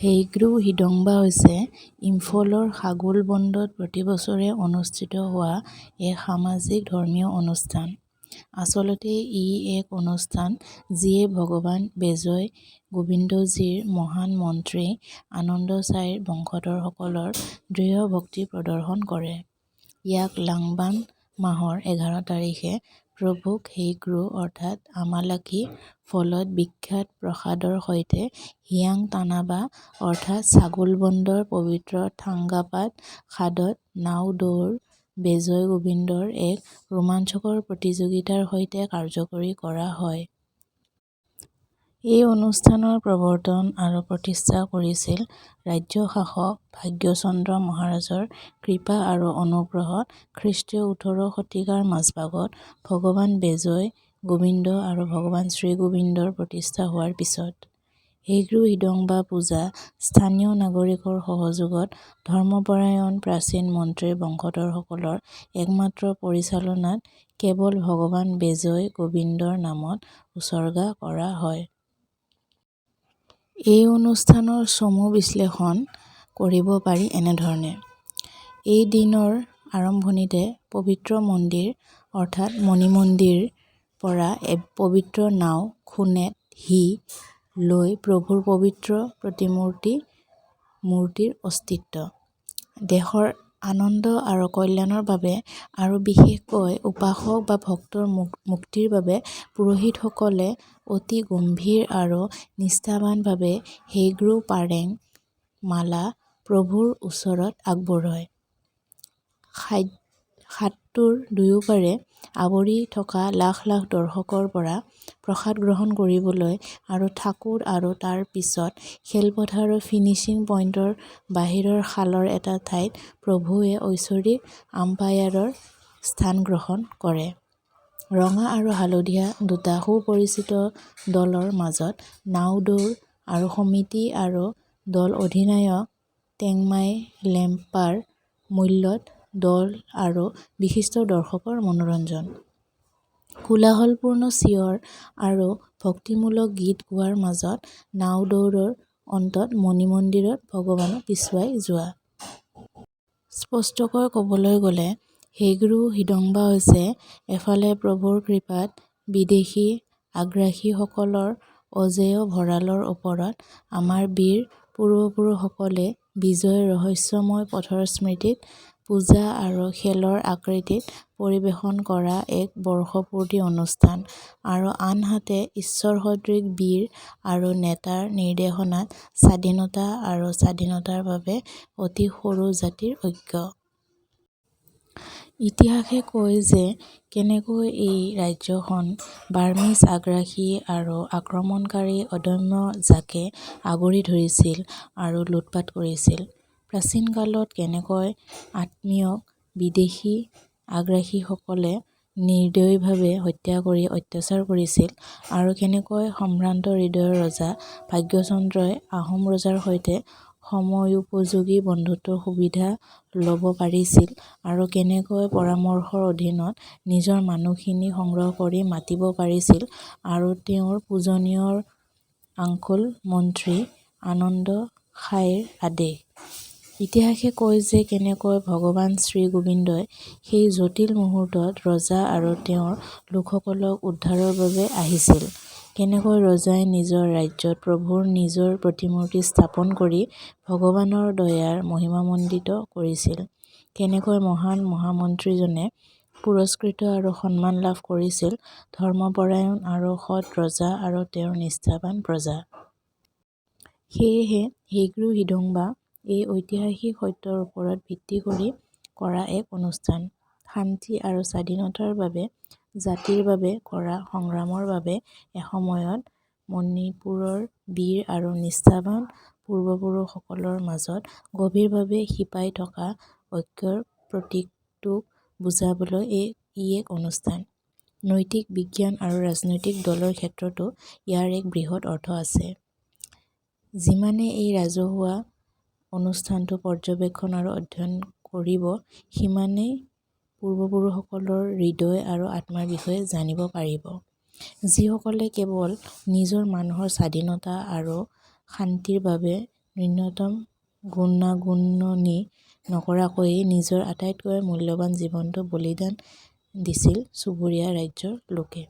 হেইগ্ৰু হিদোংবা হৈছে ইম্ফলৰ সাগোলবন্দত প্ৰতি বছৰে অনুষ্ঠিত হোৱা এক সামাজিক ধৰ্মীয় অনুষ্ঠান। আচলতে ই এক অনুষ্ঠান যিয়ে ভগৱান বেজয় গোবিন্দজীৰ মহান মন্ত্ৰী আনন্দ সাইৰ বংশধৰসকলৰ দৃঢ় ভক্তি প্ৰদৰ্শন কৰে। ইয়াক লাংবান মাহৰ ১১ তাৰিখে প্ৰভুক হেইগ্ৰু অৰ্থাৎ আমালাকি ফলত বিখ্যাত প্ৰসাদৰ সৈতে হিয়াং তানাবা অৰ্থাৎ ছাগোলবন্দৰ পবিত্ৰ থাংগাপাট খাদত নাও দৌৰ বেজয় গোবিন্দৰ এক ৰোমাঞ্চকৰ প্ৰতিযোগিতাৰ সৈতে কাৰ্যকৰী কৰা হয়। এই অনুষ্ঠানৰ প্ৰৱৰ্তন আৰু প্ৰতিষ্ঠা কৰিছিল ৰাজ্য শাসক ভাগ্যচন্দ্ৰ মহাৰাজৰ কৃপা আৰু অনুগ্ৰহত খ্ৰীষ্টীয় ১৮ শতিকাৰ মাজভাগত ভগৱান বেজয় গোবিন্দ আৰু ভগৱান শ্ৰীগোবিন্দৰ প্ৰতিষ্ঠা হোৱাৰ পিছত। হেইগ্ৰু হিদোংবা পূজা স্থানীয় নাগৰিকৰ সহযোগত ধৰ্মপৰায়ণ প্ৰাচীন মন্ত্ৰীৰ বংশধৰসকলৰ একমাত্ৰ পৰিচালনাত কেৱল ভগৱান বেজয় গোবিন্দৰ নামত উচৰ্গা কৰা হয়। এই অনুষ্ঠানৰ চমু বিশ্লেষণ কৰিব পাৰি এনেধৰণে। এই দিনৰ আৰম্ভণিতে পবিত্ৰ মন্দিৰ অৰ্থাৎ মণি মন্দিৰ ৰ পৰা পবিত্ৰ নাও খোনেট হি লৈ প্ৰভুৰ পবিত্ৰ প্ৰতিমূৰ্তি মূৰ্তিৰ অস্তিত্ব। দেশৰ আনন্দ আৰু কল্যাণৰ বাবে আৰু বিশেষকৈ উপাসক বা ভক্তৰ মুক্তিৰ বাবে পুৰোহিতসকলে অতি গম্ভীৰ আৰু নিষ্ঠাবানভাৱে হেইগ্ৰু পাৰেং মালা প্ৰভুৰ ওচৰত আগবঢ়ায়। খাদটোৰ দুয়োপাৰে আৱৰি থকা লাখ লাখ দৰ্শকৰ পৰা প্ৰসাদ গ্ৰহণ কৰিবলৈ আৰু ঠাকুৰ আৰু তাৰ পিছত খেলপথাৰৰ ফিনিচিং পইণ্টৰ বাহিৰৰ খালৰ এটা ঠাইত প্ৰভুৱে ঐশ্বৰিক আম্পায়াৰৰ স্থান গ্ৰহণ কৰে। ৰঙা আৰু হালধীয়া দুটা সুপৰিচিত দলৰ মাজত নাও দৌৰ আৰু সমিতি আৰু দল অধিনায়ক টেংমাই লেম্পাৰ মূল্যত দল আৰু বিশিষ্ট দৰ্শকৰ মনোৰঞ্জন। কোলাহলপূৰ্ণ চিঞৰ আৰু ভক্তিমূলক গীত গোৱাৰ মাজত নাও দৌৰৰ অন্তত মণি মন্দিৰত ভগৱানক পিছুৱাই যোৱা। স্পষ্টকৈ ক'বলৈ গ'লে, হেইগ্ৰু হিদোংবা হৈছে এফালে প্ৰভুৰ কৃপাত বিদেশী আগ্ৰাসীসকলৰ অজেয় ভঁৰালৰ ওপৰত আমাৰ বীৰ পূৰ্বপুৰুষসকলে বিজয়ৰ ৰহস্যময় পথৰ স্মৃতিত পূজা আৰু খেলৰ আকৃতিত পৰিৱেশন কৰা এক বৰ্ষপূৰ্তি অনুষ্ঠান আৰু আনহাতে ঈশ্বৰসদৃশ বীৰ আৰু নেতাৰ নিৰ্দেশনাত স্বাধীনতা আৰু স্বাধীনতাৰ বাবে অতি সৰু জাতিৰ ঐক্য। ইতিহাসে কয় যে কেনেকৈ এই ৰাজ্যখন বাৰ্মিজ আগ্ৰাসী আৰু আক্ৰমণকাৰীৰ অদম্য জাকে আগুৰি ধৰিছিল আৰু লুটপাত কৰিছিল। প্ৰাচীন কালত কেনেকৈ আত্মীয়ক বিদেশী আগ্ৰাসীসকলে নিৰ্দয়ভাৱে হত্যা কৰি অত্যাচাৰ কৰিছিল আৰু কেনেকৈ সম্ভ্ৰান্ত হৃদয়ৰ ৰজা ভাগ্যচন্দ্ৰই আহোম ৰজাৰ সৈতে সময়োপযোগী বন্ধুত্বৰ সুবিধা ল'ব পাৰিছিল আৰু কেনেকৈ পৰামৰ্শৰ অধীনত নিজৰ মানুহখিনি সংগ্ৰহ কৰি মাতিব পাৰিছিল আৰু তেওঁৰ পূজনীয় আংকল মন্ত্ৰী আনন্দ সাইৰ আদেশ। ইতিহাসে কয় যে কেনেকৈ ভগৱান শ্ৰী গোবিন্দই সেই জটিল মুহূৰ্তত ৰজা আৰু তেওঁৰ লোকসকলক উদ্ধাৰৰ বাবে আহিছিল, কেনেকৈ ৰজাই নিজৰ ৰাজ্যত প্ৰভুৰ নিজৰ প্ৰতিমূৰ্তি স্থাপন কৰি ভগৱানৰ দয়াৰ মহিমামণ্ডিত কৰিছিল, কেনেকৈ মহান মহামন্ত্ৰীজনে পুৰস্কৃত আৰু সন্মান লাভ কৰিছিল ধৰ্মপৰায়ণ আৰু সৎ ৰজা আৰু তেওঁৰ নিষ্ঠাবান প্ৰজা। সেয়েহে, হেইগ্ৰু হিদোংবা এই ঐতিহাসিক সত্যৰ ওপৰত ভিত্তি কৰি কৰা এক অনুষ্ঠান। শান্তি আৰু স্বাধীনতাৰ বাবে জাতিৰ বাবে কৰা সংগ্ৰামৰ বাবে এসময়ত মণিপুৰৰ বীৰ আৰু নিষ্ঠাবান পূৰ্বপুৰুষসকলৰ মাজত গভীৰভাৱে শিপাই থকা ঐক্যৰ প্ৰতীকটোক বুজাবলৈ ই এক অনুষ্ঠান। নৈতিক, বিজ্ঞান আৰু ৰাজনৈতিক দলৰ ক্ষেত্ৰতো ইয়াৰ এক বৃহৎ অৰ্থ আছে। যিমানে এই ৰাজহুৱা অনুষ্ঠানটো পৰ্যবেক্ষণ আৰু অধ্যয়ন কৰিব সিমানেই পূৰ্বপুৰুষসকলৰ হৃদয় আৰু আত্মাৰ বিষয়ে জানিব পাৰিব, যিসকলে কেৱল নিজৰ মানুহৰ স্বাধীনতা আৰু শান্তিৰ বাবে ন্যূনতম গুণাগুণনি নকৰাকৈয়ে নিজৰ আটাইতকৈ মূল্যৱান জীৱনটো বলিদান দিছিল চুবুৰীয়া ৰাজ্যৰ লোকে।